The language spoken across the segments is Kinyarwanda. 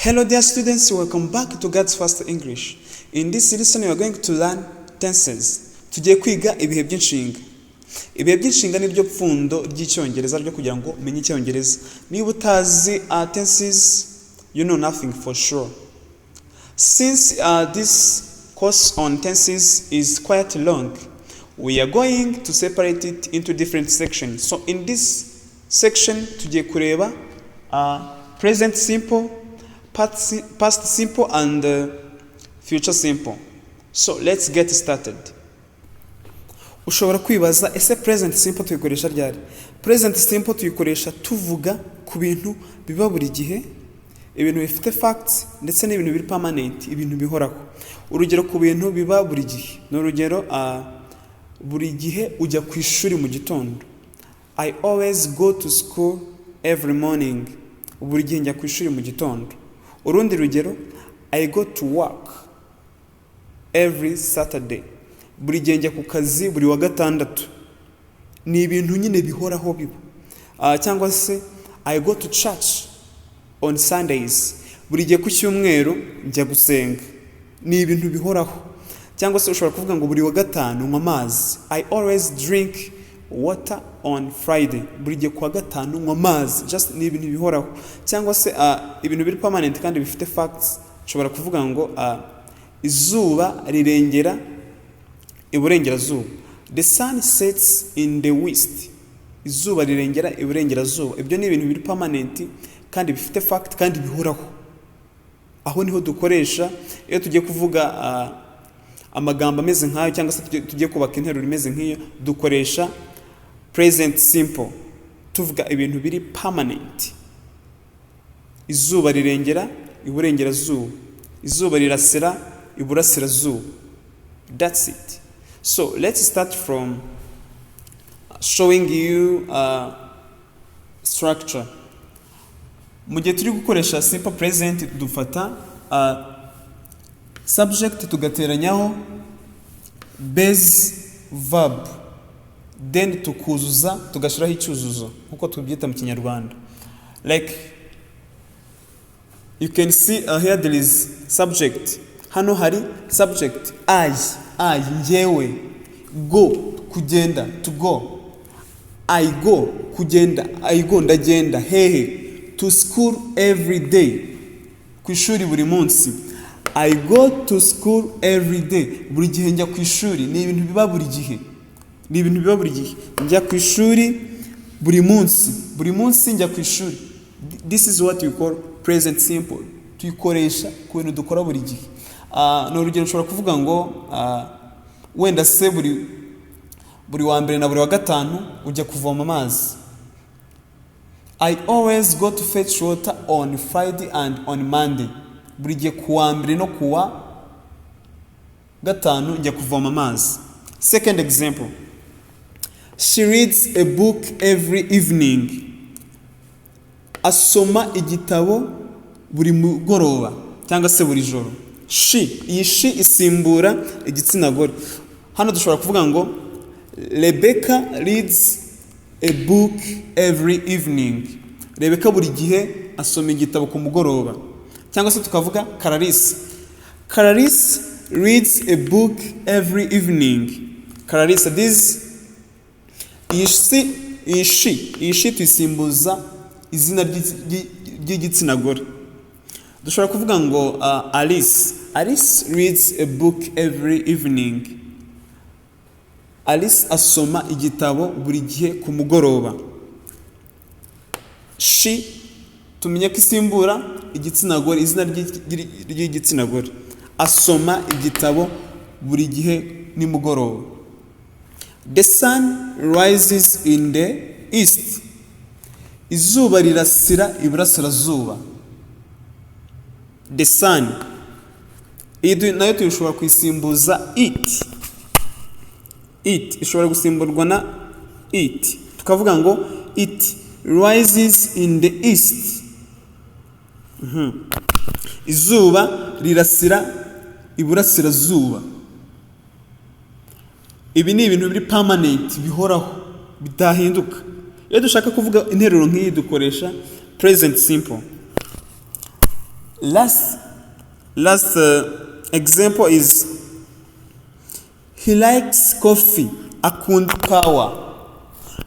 Hello dear students, welcome back to God's First English. In this lesson we are going to learn tenses. Tugiye kwiga ibihe by'inshinga. Ibihe by'inshinga ni ryo pfundo ry'Icyongereza ryo kugira ngo umenye Icyongereza. Niba utazi tenses, you know nothing for sure. Since this course on tenses is quite long, we are going to separate it into different sections. So in this section tugiye kureba present simple, past simple and future simple. So let's get started. Ushobora kwibaza, ese present simple tuyikoresha ryari? Present simple tuyikoresha tuvuga ku bintu biba buri gihe, ibintu bifite facts ndetse n'ibintu biri permanent, ibintu bihoraho. Urugero ku bintu biba buri gihe ni urugero buri gihe ujya ku ishuri mu gitondo. I always go to school every morning. Buri gihe njya ku ishuri mu gitondo. Urundi rugero, I go to work every Saturday. Buri gihe njya ku kazi buri wa gatandatu. Ni ibintu nyine bihoraho biba. Cyangwa se I go to church on Sundays. Buri gihe ku cyumweru njya gusenga. Ni ibintu bihoraho. Cyangwa se ushobora kuvuga ngo buri wa gatanu nywa amazi. I always drink water on Friday. Buri gihe ku wa gatanu nywa amazi. Just ni ibintu bihoraho. Cyangwa se ibintu biri permanent kandi bifite facts, ushobora kuvuga ngo izuba rirengera iburengerazuba. The sun sets in the west. Izuba rirengera iburengerazuba. Ibyo ni ibintu biri permanent kandi bifite fact kandi bihoraho. Aho niho dukoresha iyo tugiye kuvuga amagambo ameze nk'ayo, cyangwa se tugiye kubaka interuro imeze nk'iyo, dukoresha present simple tuvuga ibintu biri permanent. Izuba rirengera iburengerazuba, izuba rirasira iburasirazuba. That's it. So let's start from showing you structure. Mu gihe turi gukoresha simple present, dufata subject, tugateranyaho base verb, then tukuzuza, tugashyiraho icyuzuzo nk'uko tubyita mu Kinyarwanda. Like you can see, here there is subject. Hano hari subject I, njyewe, go, kugenda, to go. I go, kugenda. I go, ndagenda. Hehe? To school every day, ku ishuri buri munsi. I go to school every day. Buri gihe njya ku ishuri. Ni ibintu biba buri gihe, ni ibintu biba buri gihe. Njya ku ishuri buri munsi, buri munsi njya ku ishuri. This is what we call present simple. Tuyikoresha ku bintu dukora buri gihe. Ni urugero, ushobora kuvuga ngo wenda se buri wa mbere na buri wa gatanu ujya kuvoma amazi. I always go to fetch water on Friday and on Monday. Buri gihe ku wa mbere no ku wa gatanu njya kuvoma amazi. Second example. She reads a book every evening. Asoma igitabo buri mugoroba cyangwa se buri joro. She, iyi she isimbura igitsina gore. Hano dushobora kuvuga ngo Rebecca reads a book every evening. Rebecca buri gihe asoma igitabo ku mugoroba. Cyangwa se tukavuga Clarisse. Clarisse reads a book every evening. Clarisse, this iyi si iyi she, iyi she tuyisimbuza izina ry'igitsina gore. Dushobora kuvuga ngo Alice. Alice reads a book every evening. Alice asoma igitabo buri gihe ku mugoroba. She tumenye ko isimbura igitsina gore, izina ry'igitsina gore. Asoma igitabo buri gihe nimugoroba. The sun rises in the east. Izuba rirasira iburasirazuba. The sun, iyi nayo tuyishobora kuyisimbuza it. It ishobora gusimburwa na it, tukavuga ngo it rises in the east. Izuba rirasira iburasirazuba. Ibi ni ibintu biri permanent, bihoraho, bidahinduka. Iyo dushaka kuvuga interuro nk'iyi, dukoresha present simple. Last example is "He likes coffee." Akunda ikawa.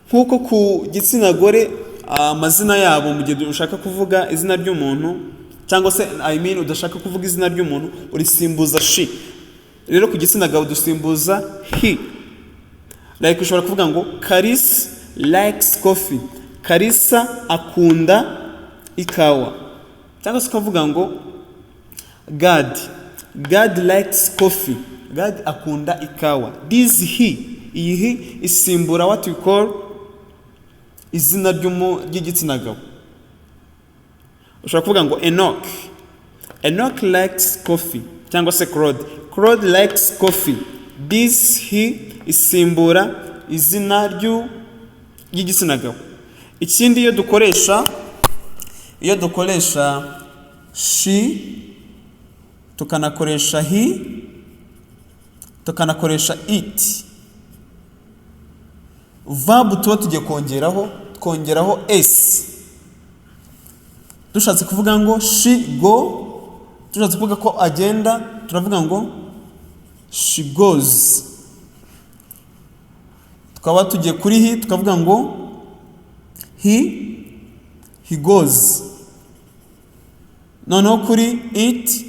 Nk'uko ku gitsina gore amazina yabo, mu gihe ushaka kuvuga izina ry'umuntu, cyangwa se, I mean, udashaka kuvuga izina ry'umuntu, urisimbuza she. Rero ku gitsina gabo dusimbuza he. Like ushobora kuvuga ngo "Karisa likes coffee." Karisa akunda ikawa. Cyangwa se ukavuga ngo God likes coffee." God akunda ikawa. This he, iyi he isimbura what we call izina ry'igitsina gabo. Ushobora kuvuga ngo Enoch likes coffee, cyangwa se Claude likes coffee. This he isimbura izina ry'igitsina gabo. Ikindi, iyo dukoresha she, tukanakoresha he, tukanakoresha it, verb tuba tugiye kongeraho, twongeraho s. Dushatse kuvuga ngo she go, dushatse kuvuga ko agenda, turavuga ngo "She goes." Twaba tugiye kuri he, tukavuga ngo He goes." Noneho kuri it,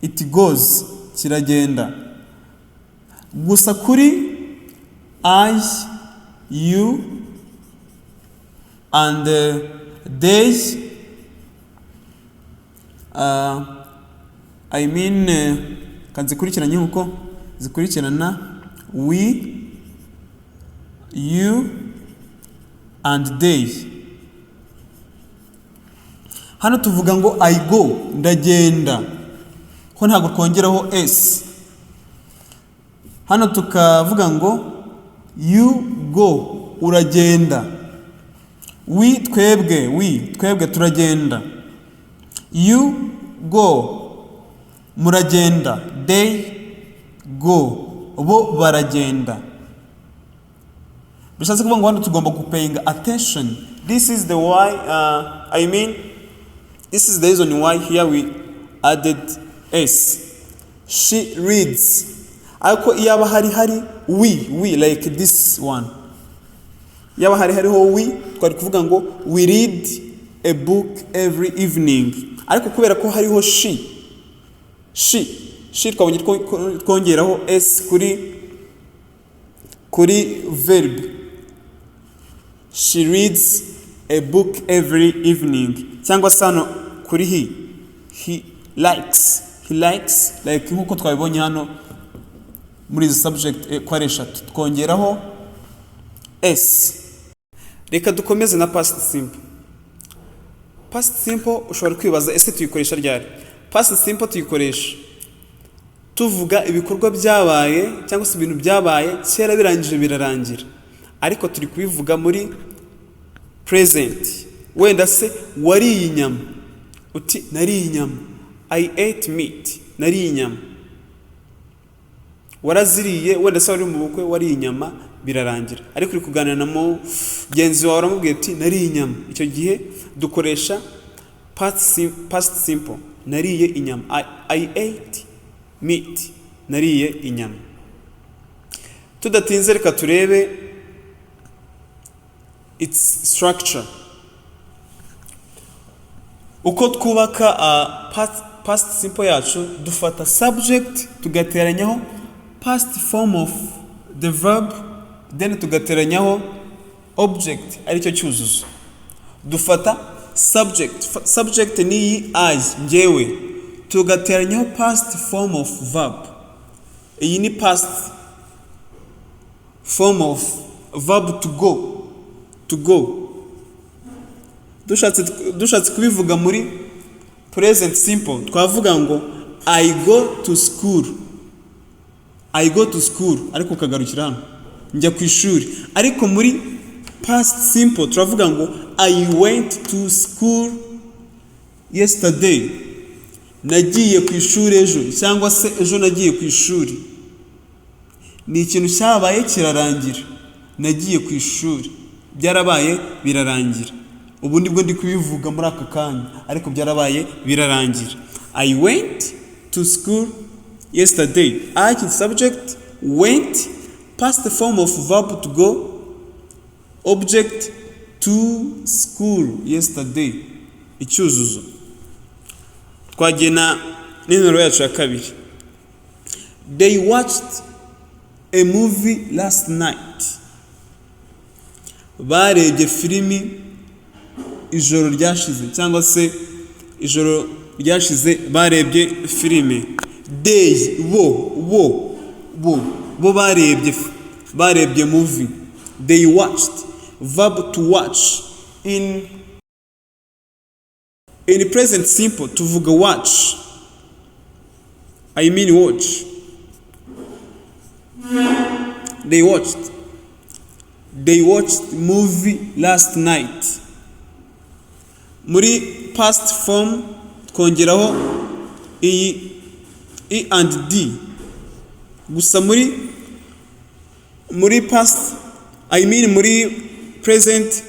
"It goes," kiragenda. Gusa kuri I, you and they, I mean, kanzikurikiranye nkuko zikurikirana: we, you and they. Hano tuvuga ngo "I go," ndagenda, ho ntabwo twongeraho s. Hano tukavuga ngo "You go," uragenda. We, twebwe, we, twebwe turagenda. You go, muragenda. They go, bo baragenda. Bishatse kuvuga ngo hano tugomba gupayinga attention. This is the why, I mean, this is the reason why here we added s. "She reads." Ariko iyaba hari we, like this one, yaba hariho we, twari kuvuga ngo "We read a book every evening." Ariko kubera ko hariho she, twabonye twongeraho s kuri verb. "She reads a book every evening." Cyangwa se hano kuri he, He likes, like nk'uko twabibonye hano muri izi subject ko ari eshatu, twongeraho s. Reka dukomeze na past simple. Past simple, ushobora kwibaza: ese tuyikoresha ryari? Past simple tuyikoresha tuvuga ibikorwa byabaye cyangwa se ibintu byabaye kera, birangije, birarangira, ariko turi kubivuga muri present. Wenda se wariye inyama, uti "Nariye inyama." "I ate meat." Nariye inyama. Waraziriye, wenda se wari mu bukwe, wariye inyama birarangira, ariko uri kuganira na mugenzi wawe, uramubwiye uti "Nariye inyama." Icyo gihe dukoresha past simple. Nariye inyama. I ate meat. Nariye inyama. Tudatinze, reka turebe its structure, uko twubaka past simple yacu. Dufata subject, tugateranyaho past form of the verb, then tugateranyaho object, aricyo cyuzuzo. Dufata subject. Subject ni iyi I, njyewe, tugateranyaho past form of verb. Iyi ni past form of verb to go. To go, dushatse kubivuga muri present simple, twavuga ngo "I go to school." "I go to school," ariko ukagarukira hano, njya ku ishuri. Ariko muri past simple turavuga ngo "I went to school yesterday." Nagiye ku ishuri ejo, cyangwa se ejo nagiye ku ishuri. Ni ikintu cyabaye kirarangira. Nagiye ku ishuri, byarabaye birarangira. Ubu nibwo ndi kubivuga muri aka kanya, ariko byarabaye birarangira. I went to school yesterday. I is subject, went, past form of verb to go, object, to school yesterday, icyuzuzo. Twagena n'interuro yacu ya kabiri. They watched a movie last night. Barebye filimi ijoro ryashize, cyangwa se ijoro ryashize barebye filime. They, bo barebye movie. They watched, verb to watch. In present simple tuvuga watch, I mean watch. They watched movie last night. Muri past form twongeraho iyi e and d gusa. Muri past, I mean muri present,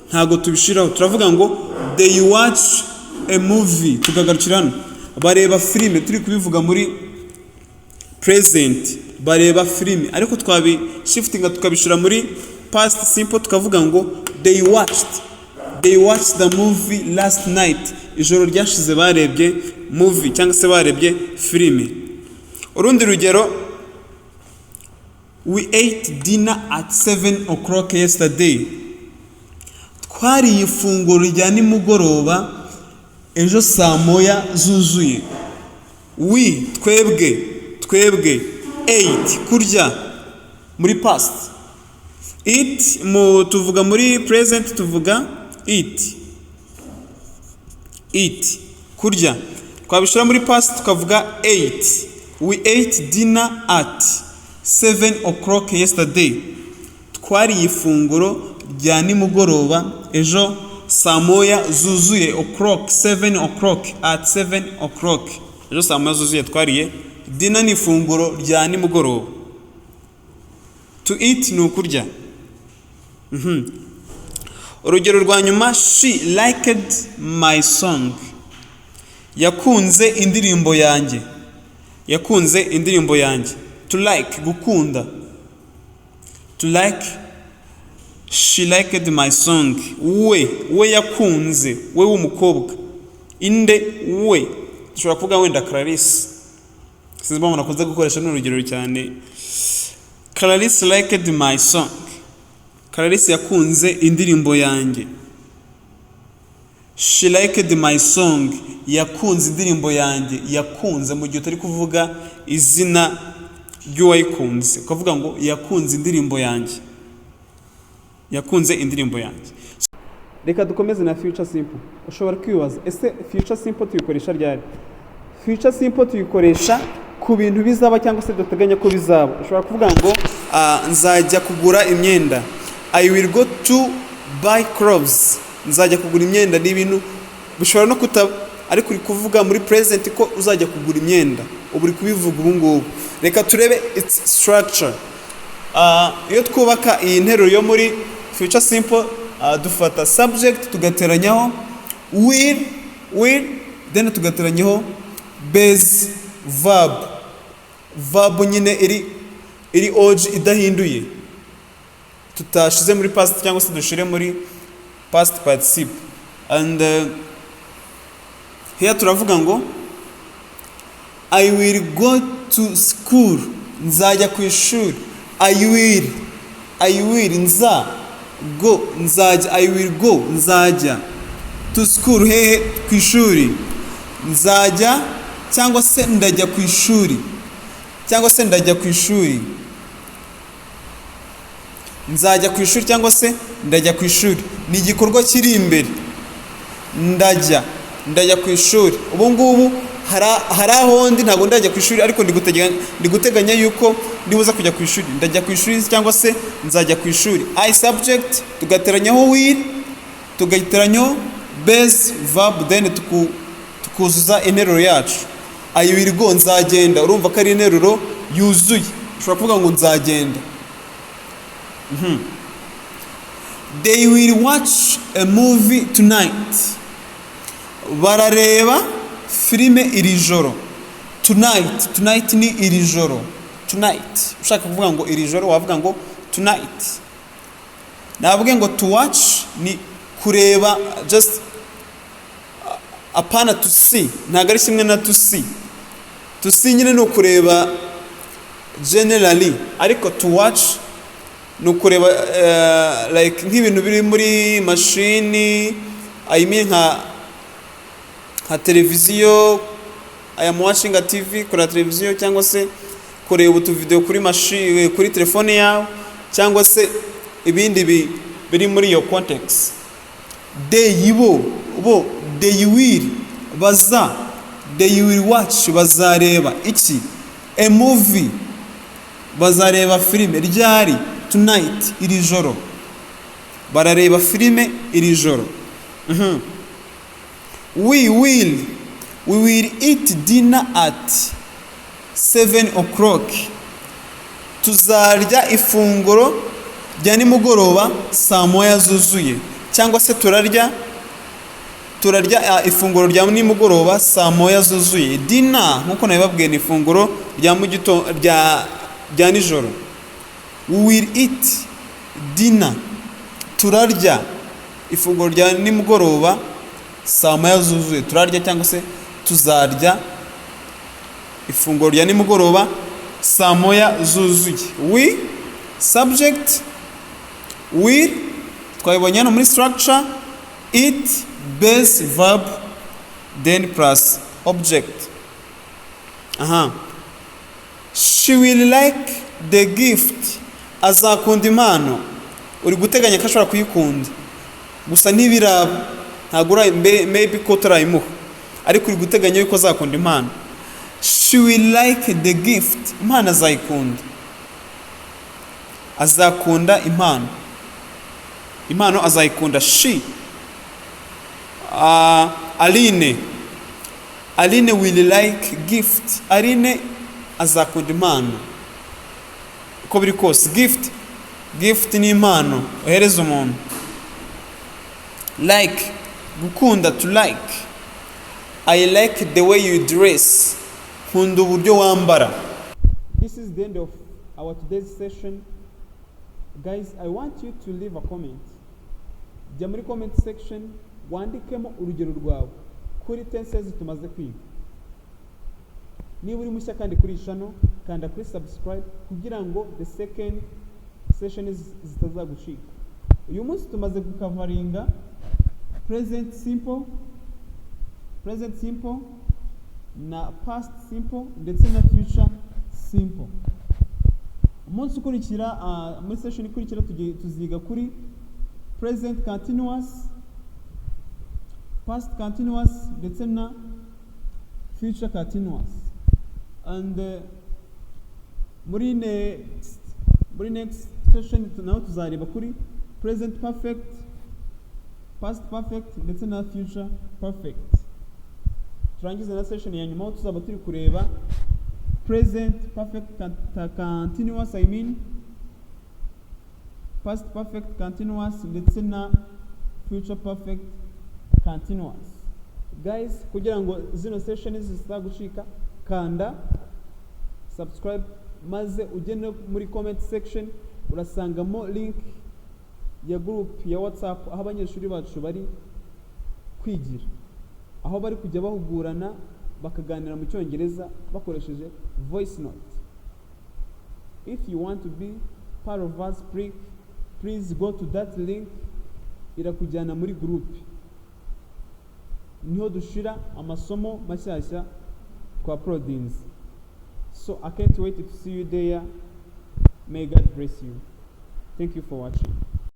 ntabwo tubishiraho. Turavuga ngo "They watch a movie", tukagarukira hano. Bareba filime. Turi kubivuga muri present, bareba filime, ariko twabishiftinga tukabishyira muri past simple, tukavuga ngo They watched the movie last night." Ijoro ryashize barebye movie cyangwa se barebye filime. Urundi rugero: We ate dinner at 7 o'clock yesterday. Twariye ifunguro rya nimugoroba ejo saa moya zuzuye. We, twebwe, ate, kurya muri past, eat. Mu tuvuga muri present tuvuga eat, eat, kurya. Twabishyira muri past tukavuga ate. We ate dinner at 7 o'clock yesterday. Twariye ifunguro rya nimugoroba ejo saa moya zuzuye. O'clock, 7 o'clock, at 7 o'clock. Ejo saa moya zuzuye twariye. Dinner ni ifunguro rya nimugoroba. To eat ni ukurya. Urugero rwa nyuma: She liked my song. Yakunze indirimbo yanjye. Yakunze indirimbo yanjye. To like, gukunda, to like. She liked my song. We yakunze, we w'umukobwa, inde? We dushobora kuvuga wenda Clarisse. Sinzi impamvu nakunze gukoresha n'urugero cyane. Clarisse liked my song. Clarisse yakunze indirimbo yanjye. She liked my song. Yakunze indirimbo yanjye. Yakunze, mu gihe utari kuvuga izina ry'uwayikunze, ukavuga ngo "Yakunze indirimbo yanjye", yakunze indirimbo yanjye. Reka dukomeze na future simple. Ushobora kwibaza: ese future simple tuyikoresha ryari? Future simple tuyikoresha ku bintu bizaba cyangwa se duteganya ko bizaba. Ushobora kuvuga ngo "Nzajya kugura imyenda." I will go to buy clothes. Nzajya kugura imyenda. Ni ibintu bishobora no kutaba, ariko uri kuvuga muri present ko uzajya kugura imyenda. Ubu uri kubivuga ubu ngubu. Reka turebe its structure. Iyo twubaka iyi nteruro yo muri future simple, dufata subject, tugateranyaho will, will, then tugateranyaho base verb, verb nyine iri OG, idahinduye, tutashize muri past cyangwa se dushire muri past participle. And here turavuga ngo "I will go to school." Nzajya ku ishuri. I will, I will, nza, go, nzajya. I will go, nzajya, to school, hehe? Ku ishuri. Nzajya cyangwa se ndajya ku ishuri, cyangwa se ndajya ku ishuri. Nzajya ku ishuri cyangwa se ndajya ku ishuri, ni igikorwa kiri imbere. Ndajya ku ishuri. Ubu ngubu hari aho ndi, ntabwo ndajya ku ishuri, ariko ndi guteganya yuko ndibuza kujya ku ishuri. Ndajya ku ishuri cyangwa se nzajya ku ishuri. I subject, tugateranyaho will, tugateranyaho base verb, then tukuzuza interuro yacu. I will go, nzagenda. Urumva ko ari interuro yuzuye. Ushobora kuvuga ngo "Nzagenda." They will watch a movie tonight. Barareba filime iri joro. Tonight, tonight ni iri joro. Tonight, ushaka kuvuga ngo iri joro, wavuga ngo tonight. Navuge ngo to watch ni kureba, just apana to see. Ntabwo ari kimwe na to see. To see nyine ni ukureba generally, ariko to watch ni ukureba like nk'ibintu biri muri mashini, I mean nka televiziyo. I am watching a TV, kureba televiziyo, cyangwa se kureba utuvideo kuri mashini, kuri telefone yawe, cyangwa se ibindi biri muri iyo context. They, bo, they will, baza, they will watch, bazareba iki? A movie, bazareba filime. Ryari? Tonight, iri joro. Barareba filime iri joro. We will eat dinner at 7 o'clock. Tuzarya ifunguro rya nimugoroba saa 1 zuzuye, cyangwa se turarya ifunguro rya nimugoroba saa 1 zuzuye. Dinner, nk'uko nabibabwiye, ni ifunguro rya mu gitondo, rya nijoro. We will eat dinner, turarya ifunguro rya nimugoroba saa 1 zuzuye. Turarya cyangwa se tuzarya ifunguro rya nimugoroba saa 1 zuzuye. We, subject, will, twabibonye hano muri structure, eat, base verb, then plus object. Aha, she will like the gift, azakunda impano. Uri guteganya ko ashobora kuyikunda, gusa ntibiraba, ntabwo maybe ko utarayimuha, ariko uri guteganya yuko azakunda impano. She will like the gift, impano azayikunda, azakunda impano, impano azayikunda. She, Aline, Aline will like gift, Aline azakunda impano uko biri kose. Gift, gift ni impano ohereza umuntu. Like, gukunda, to like. I like the way you dress, nkunda uburyo wambara. This is the end of our today's session. Guys, I want you to leave a comment. Jya muri comment section, wandikemo urugero rwawe kuri tenses tumaze kwiga. Niba uri mushya kandi kuri iyi channel, kanda kuri subscribe kugira ngo the second session zitazagucika. Uyu munsi tumaze gukavaringa present simple, present simple na past simple, ndetse na future simple. Umunsi ukurikira, muri session ikurikira, tuziga kuri present continuous, past continuous, ndetse na future continuous. And muri next session naho tuzareba kuri present perfect, past perfect, ndetse na future perfect. Turangize na session ya nyuma aho tuzaba turi kureba present perfect continuous, I mean past perfect continuous, ndetse na future perfect continuous. Guys, kugira ngo zino session zitagucika, kanda subscribe, maze ujye no muri comment section, urasangamo link ya group ya WhatsApp aho abanyeshuri bacu bari kwigira, aho bari kujya bahugurana, bakaganira mu Cyongereza bakoresheje voice note. If you want to be part of us, please go to that link, irakujyana muri group. Niho dushira amasomo mashyashya twa uploadinze. So I can't wait to see you there. May God bless you. Thank you for watching.